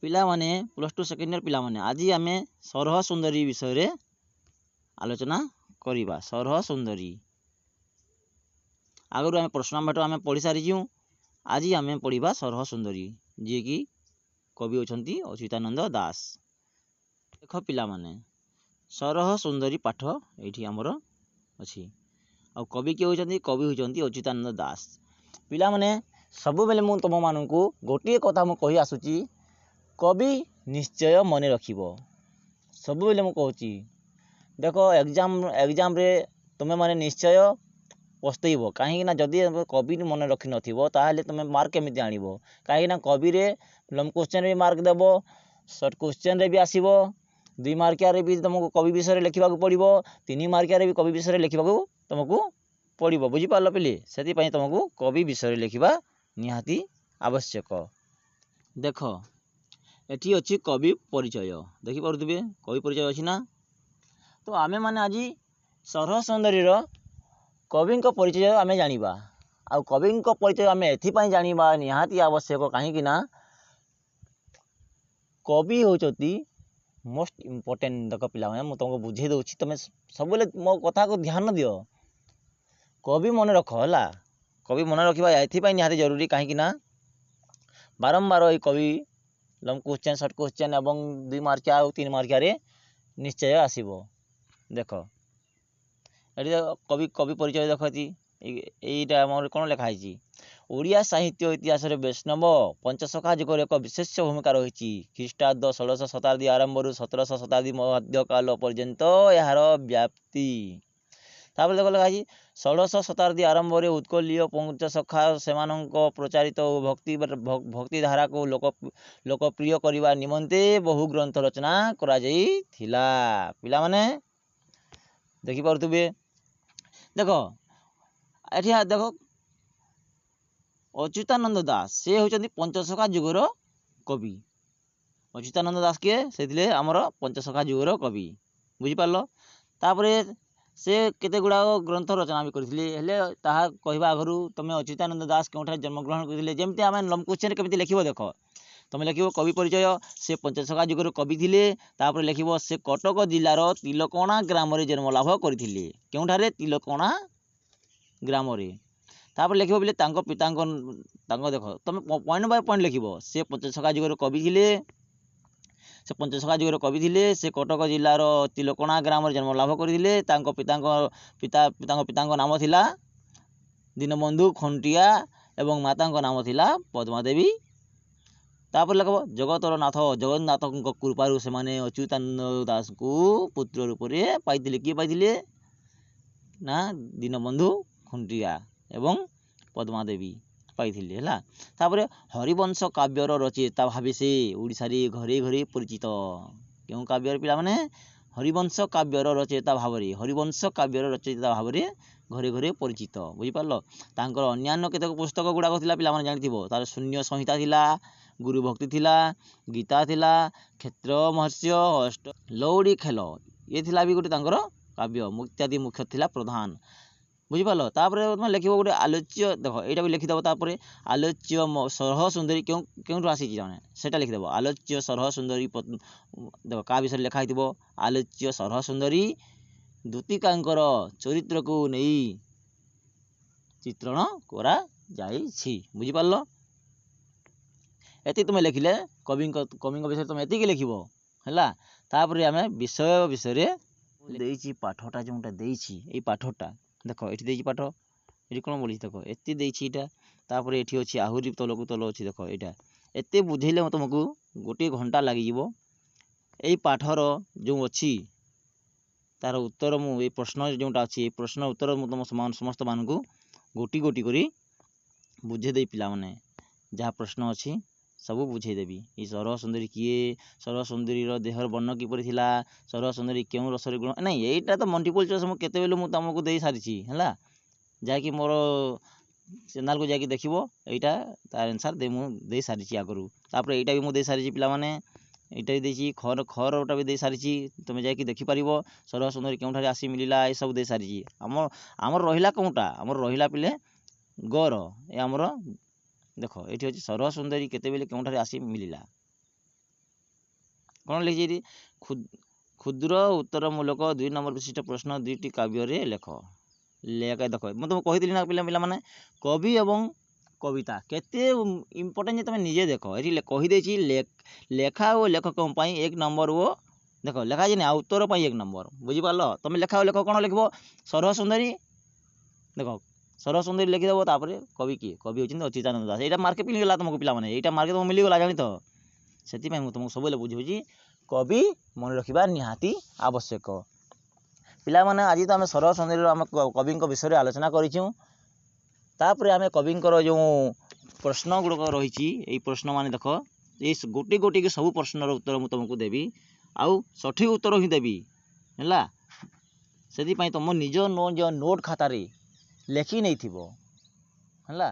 ପିଲାମାନେ, +2 second year ପିଲାମାନେ, ଆଜି ଆମେ ସରହ ସୁନ୍ଦରୀ ବିଷୟରେ ଆଲୋଚନା କରିବା। ସରହ ସୁନ୍ଦରୀ ଆଗରୁ ଆମେ ପ୍ରଶ୍ନ ଆମେ ପଢ଼ି ସାରିଛୁ। ଆଜି ଆମେ ପଢ଼ିବା ସରହ ସୁନ୍ଦରୀ, ଯିଏକି କବି ଅଛନ୍ତି ଅଚ୍ୟୁତାନନ୍ଦ ଦାସ। ଦେଖ ପିଲାମାନେ, ସରହ ସୁନ୍ଦରୀ ପାଠ ଏଇଠି ଆମର ଅଛି। ଆଉ କବି କିଏ ହେଉଛନ୍ତି? କବି ହେଉଛନ୍ତି ଅଚ୍ୟୁତାନନ୍ଦ ଦାସ। ପିଲାମାନେ, ସବୁବେଳେ ମୁଁ ତୁମମାନଙ୍କୁ ଗୋଟିଏ କଥା ମୁଁ କହି ଆସୁଛି, କବି ନିଶ୍ଚୟ ମନେ ରଖିବ। ସବୁବେଳେ ମୁଁ କହୁଛି, ଦେଖ, ଏକ୍ଜାମ୍ରେ ତୁମେମାନେ ନିଶ୍ଚୟ ପସ୍ତେଇବ। କାହିଁକିନା ଯଦି କବି ମନେ ରଖିନଥିବ, ତାହେଲେ ତୁମେ ମାର୍କ କେମିତି ଆଣିବ? କାହିଁକିନା କବିରେ ଲଙ୍ଗ କୋଶ୍ଚେନ୍ରେ ବି ମାର୍କ ଦେବ, ସର୍ଟ କୋଶ୍ଚେନ୍ରେ ବି ଆସିବ, 2 ମାର୍କିଆରେ ବି ତୁମକୁ କବି ବିଷୟରେ ଲେଖିବାକୁ ପଡ଼ିବ, 3 ମାର୍କିଆରେ ବି କବି ବିଷୟରେ ଲେଖିବାକୁ ତୁମକୁ ପଡ଼ିବ। ବୁଝିପାରିଲ ପିଲେ? ସେଥିପାଇଁ ତୁମକୁ କବି ବିଷୟରେ ଲେଖିବା ନିହାତି ଆବଶ୍ୟକ। ଦେଖ, ଏଠି ଅଛି କବି ପରିଚୟ। ଦେଖିପାରୁଥିବେ, କବି ପରିଚୟ ଅଛି ନା? ତ ଆମେମାନେ ଆଜି ସରହ ସୁନ୍ଦରୀର କବିଙ୍କ ପରିଚୟ ଆମେ ଜାଣିବା। ଆଉ କବିଙ୍କ ପରିଚୟ ଆମେ ଏଥିପାଇଁ ଜାଣିବା ନିହାତି ଆବଶ୍ୟକ, କାହିଁକି ନା କବି ହେଉଛନ୍ତି ମୋଷ୍ଟ ଇମ୍ପୋର୍ଟାଣ୍ଟ। ଦେଖ ପିଲାମାନେ, ମୁଁ ତୁମକୁ ବୁଝେଇ ଦେଉଛି, ତୁମେ ସବୁବେଳେ ମୋ କଥାକୁ ଧ୍ୟାନ ଦିଅ। କବି ମନେ ରଖ, ହେଲା? କବି ମନେ ରଖିବା ଏଥିପାଇଁ ନିହାତି ଜରୁରୀ, କାହିଁକି ନା ବାରମ୍ବାର ଏଇ କବି ଲଙ୍ଗ କୋଶ୍ଚେନ୍, ସର୍ଟ କୋଶ୍ଚେନ୍ ଏବଂ 2 ମାର୍କିଆ ଆଉ 3 ମାର୍କିଆରେ ନିଶ୍ଚୟ ଆସିବ। ଦେଖ ଏଠି, କବି ପରିଚୟ ଦେଖ ଏଠି। ଏଇଟା ଆମର କ'ଣ ଲେଖା ହେଇଛି? ଓଡ଼ିଆ ସାହିତ୍ୟ ଇତିହାସରେ ବୈଷ୍ଣବ ପଞ୍ଚସଖା ଯୁଗର ଏକ ବିଶେଷ ଭୂମିକା ରହିଛି। ଖ୍ରୀଷ୍ଟାବ୍ଦ 16ଶ ଶତାବ୍ଦୀ ଆରମ୍ଭରୁ 17ଶ ଶତାବ୍ଦୀ ମଧ୍ୟକାଳ ପର୍ଯ୍ୟନ୍ତ ଏହାର ବ୍ୟାପ୍ତି। ତାପରେ ଦେଖ ଲେଖା ହେଇଛି, 16ଶ ଶତାବ୍ଦୀ ଆରମ୍ଭରେ ଉତ୍କଳୀୟ ପଞ୍ଚସଖା ସେମାନଙ୍କ ପ୍ରଚାରିତ ଓ ଭକ୍ତିଧାରାକୁ ଲୋକପ୍ରିୟ କରିବା ନିମନ୍ତେ ବହୁ ଗ୍ରନ୍ଥ ରଚନା କରାଯାଇଥିଲା। ପିଲାମାନେ ଦେଖିପାରୁଥିବେ। ଦେଖ ଏଠି, ଦେଖ, ଅଚ୍ୟୁତାନନ୍ଦ ଦାସ, ସେ ହେଉଛନ୍ତି ପଞ୍ଚସଖା ଯୁଗର କବି। ଅଚ୍ୟୁତାନନ୍ଦ ଦାସ କିଏ? ସେ ଥିଲେ ଆମର ପଞ୍ଚସଖା ଯୁଗର କବି। ବୁଝିପାରିଲ? ତାପରେ ସେ କେତେ ଗୁଡ଼ାକ ଗ୍ରନ୍ଥ ରଚନା ବି କରିଥିଲେ। ହେଲେ ତାହା କହିବା ଆଗରୁ ତୁମେ ଅଚ୍ୟୁତାନନ୍ଦ ଦାସ କେଉଁଠାରେ ଜନ୍ମଗ୍ରହଣ କରିଥିଲେ, ଯେମିତି ଆମେ ଲଙ୍ଗ କୋଶ୍ଚେନ୍ କେମିତି ଲେଖିବ। ଦେଖ, ତୁମେ ଲେଖିବ କବି ପରିଚୟ, ସେ ପଞ୍ଚସଖା ଯୁଗର କବି ଥିଲେ। ତାପରେ ଲେଖିବ, ସେ କଟକ ଜିଲ୍ଲାର ତିଲକଣା ଗ୍ରାମରେ ଜନ୍ମଲାଭ କରିଥିଲେ। କେଉଁଠାରେ? ତିଲକଣା ଗ୍ରାମରେ। ତାପରେ ଲେଖିବ ବୋଲେ ତାଙ୍କ ପିତାଙ୍କ ତାଙ୍କ ଦେଖ, ତୁମେ ପଏଣ୍ଟ ବାଇ ପଏଣ୍ଟ ଲେଖିବ। ସେ ପଞ୍ଚସଖା ଯୁଗର କବି ଥିଲେ। ସେ ପଞ୍ଚସଖା ଯୁଗର କବି ଥିଲେ। ସେ କଟକ ଜିଲ୍ଲାର ତିଲକଣା ଗ୍ରାମରେ ଜନ୍ମ ଲାଭ କରିଥିଲେ। ତାଙ୍କ ପିତାଙ୍କ ପିତା ତାଙ୍କ ପିତାଙ୍କ ନାମ ଥିଲା ଦୀନବନ୍ଧୁ ଖଣ୍ଟିଆ ଏବଂ ମାତାଙ୍କ ନାମ ଥିଲା ପଦ୍ମାଦେବୀ। ତାପରେ ଲେଖିବ, ଜଗତର ନାଥ ଜଗନ୍ନାଥଙ୍କ କୃପାରୁ ସେମାନେ ଅଚ୍ୟୁତାନନ୍ଦ ଦାସଙ୍କୁ ପୁତ୍ର ରୂପରେ ପାଇଥିଲେ। କିଏ ପାଇଥିଲେ ନା ଦୀନବନ୍ଧୁ ଖୁଣ୍ଟିଆ ଏବଂ ପଦ୍ମାଦେବୀ ପାଇଥିଲେ। ହେଲା? ତାପରେ ହରିବଂଶ କାବ୍ୟର ରଚୟିତା ଭାବେ ସେ ଓଡ଼ିଶାରେ ଘରେ ଘରେ ପରିଚିତ। କେଉଁ କାବ୍ୟର ପିଲାମାନେ? ହରିବଂଶ କାବ୍ୟର ରଚୟିତା ଭାବରେ, ହରିବଂଶ କାବ୍ୟର ରଚୟିତା ଭାବରେ ଘରେ ଘରେ ପରିଚିତ। ବୁଝିପାରିଲ? ତାଙ୍କର ଅନ୍ୟାନ୍ୟ କେତେକ ପୁସ୍ତକ ଗୁଡ଼ାକ ଥିଲା, ପିଲାମାନେ ଜାଣିଥିବ। ତାର ଶୂନ୍ୟ ସଂହିତା ଥିଲା, ଗୁରୁଭକ୍ତି ଥିଲା, ଗୀତା ଥିଲା, କ୍ଷେତ୍ର ମହର୍ଷ୍ୟ, ଅଷ୍ଟ ଲଉଡ଼ି ଖେଲ, ଇଏ ଥିଲା ବି ଗୋଟେ ତାଙ୍କର କାବ୍ୟ ଇତ୍ୟାଦି ମୁଖ୍ୟ ଥିଲା ପ୍ରଧାନ। ବୁଝିପାରିଲ? ତାପରେ ତୁମେ ଲେଖିବ ଗୋଟେ ଆଲୋଚ୍ୟ। ଦେଖ, ଏଇଟା ବି ଲେଖିଦେବ। ତାପରେ ଆଲୋଚ୍ୟ ସରହ ସୁନ୍ଦରୀ କେଉଁଠୁ ଆସିଛି ଜଣେ, ସେଇଟା ଲେଖିଦେବ। ଆଲୋଚ୍ୟ ସରହ ସୁନ୍ଦରୀ, ଦେଖ, କାହା ବିଷୟରେ ଲେଖା ହେଇଥିବ? ଆଲୋଚ୍ୟ ସରହ ସୁନ୍ଦରୀ ଦୂତିକାଙ୍କର ଚରିତ୍ରକୁ ନେଇ ଚିତ୍ରଣ କରାଯାଇଛି। ବୁଝିପାରିଲ? ଏତିକି ତୁମେ ଲେଖିଲେ, କବିଙ୍କ ବିଷୟରେ ତୁମେ ଏତିକି ଲେଖିବ, ହେଲା? ତାପରେ ଆମେ ବିଷୟ ବିଷୟରେ ଦେଇଛି ପାଠଟା, ଯେଉଁଟା ଦେଇଛି, ଏଇ ପାଠଟା ଦେଖ, ଏଠି ଦେଇଛି ପାଠ। ଏଠି କ'ଣ ବୋଲିଛି ଦେଖ, ଏତେ ଦେଇଛି ଏଇଟା। ତାପରେ ଏଠି ଅଛି, ଆହୁରି ତଲକୁ ତଲ ଅଛି। ଦେଖ, ଏଇଟା ଏତେ ବୁଝେଇଲେ ତୁମକୁ ଗୋଟିଏ ଘଣ୍ଟା ଲାଗିଯିବ। ଏଇ ପାଠର ଯେଉଁ ଅଛି ତାର ଉତ୍ତର ମୁଁ, ଏଇ ପ୍ରଶ୍ନ ଯେଉଁଟା ଅଛି, ଏଇ ପ୍ରଶ୍ନ ଉତ୍ତର ମୁଁ ତୁମ ସମସ୍ତମାନଙ୍କୁ ଗୋଟି ଗୋଟି କରି ବୁଝେଇଦେବି। ପିଲାମାନେ, ଯାହା ପ୍ରଶ୍ନ ଅଛି ସବୁ ବୁଝେଇଦେବି। ଏଇ ସରହ ସୁନ୍ଦରୀ କିଏ, ସରହ ସୁନ୍ଦରୀର ଦେହର ବର୍ଣ୍ଣ କିପରି ଥିଲା, ସରହ ସୁନ୍ଦରୀ କେଉଁ ରସରେ ଗୁଣ, ନାଇଁ, ଏଇଟା ତ ମଲ୍ଟିପଲ୍ ଚଏସ୍ ମୁଁ କେତେବେଳୁ ମୁଁ ତୁମକୁ ଦେଇ ସାରିଛି, ହେଲା? ଯାହାକି ମୋର ଚ୍ୟାନେଲ୍କୁ ଯାଇକି ଦେଖିବ, ଏଇଟା ତାର ଆନ୍ସର୍ ଦେଇ ମୁଁ ଦେଇ ସାରିଛି ଆଗରୁ। ତାପରେ ଏଇଟା ବି ମୁଁ ଦେଇ ସାରିଛି ପିଲାମାନେ, ଏଇଟା ବି ଦେଇଛି, ଖରଟା ବି ଦେଇ ସାରିଛି। ତୁମେ ଯାଇକି ଦେଖିପାରିବ, ସରହ ସୁନ୍ଦରୀ କେଉଁଠାରେ ଆସି ମିଳିଲା, ଏସବୁ ଦେଇ ସାରିଛି। ଆମର ରହିଲା କେଉଁଟା? ଆମର ରହିଲା ପିଲେ ଗର ଏ ଆମର। ଦେଖ, ଏଇଠି ଅଛି ସରହ ସୁନ୍ଦରୀ କେତେବେଳେ କେଉଁଠାରେ ଆସି ମିଳିଲା। କ'ଣ ଲେଖିଛି ଏଠି? କ୍ଷୁଦ୍ର ଉତ୍ତରମୂଳକ 2 ନମ୍ବର ବିଶିଷ୍ଟ ପ୍ରଶ୍ନ 2ଟି କାବ୍ୟରେ ଲେଖ। ଲେଖ। ଦେଖ, ମୁଁ ତୁମକୁ କହିଥିଲି ନା ପିଲାମାନେ, କବି ଏବଂ କବିତା କେତେ ଇମ୍ପୋର୍ଟାଣ୍ଟ ଯେ ତମେ ନିଜେ ଦେଖ। ଏଠି କହିଦେଇଛି, ଲେଖା ଓ ଲେଖକଙ୍କ ପାଇଁ 1 ନମ୍ବର ଓ ଦେଖ ଲେଖା ହେଇଛି, ଆଉ ଉତ୍ତର ପାଇଁ 1 ନମ୍ବର। ବୁଝିପାରିଲ? ତମେ ଲେଖା ଓ ଲେଖକ କ'ଣ ଲେଖିବ? ସରହ ସୁନ୍ଦରୀ। ଦେଖ, ସରହ ସୁନ୍ଦରୀ ଲେଖିଦେବ। ତାପରେ କବି କିଏ? କବି ହେଉଛନ୍ତି ଅଚ୍ୟୁତାନନ୍ଦ ଦାସ। ଏଇଟା ମାର୍କ ମିଳିଗଲା ତୁମକୁ ପିଲାମାନେ, ଏଇଟା ମାର୍କ ତୁମକୁ ମିଳିଗଲା, ଜାଣିଥ। ସେଥିପାଇଁ ମୁଁ ତୁମକୁ ସବୁବେଳେ ବୁଝାଉଛି, କବି ମନେ ରଖିବା ନିହାତି ଆବଶ୍ୟକ। ପିଲାମାନେ, ଆଜି ତ ଆମେ ସରହ ସୁନ୍ଦରୀର ଆମେ କବିଙ୍କ ବିଷୟରେ ଆଲୋଚନା କରିଛୁ। ତାପରେ ଆମେ କବିଙ୍କର ଯେଉଁ ପ୍ରଶ୍ନ ଗୁଡ଼ିକ ରହିଛି, ଏଇ ପ୍ରଶ୍ନମାନେ ଦେଖ, ଏଇ ଗୋଟି ଗୋଟିକି ସବୁ ପ୍ରଶ୍ନର ଉତ୍ତର ମୁଁ ତୁମକୁ ଦେବି ଆଉ ସଠିକ୍ ଉତ୍ତର ହିଁ ଦେବି, ହେଲା? ସେଥିପାଇଁ ତୁମ ନିଜ ନୋଟ୍ ଖାତାରେ ଲେଖି ନେଇଥିବ, ହେଲା?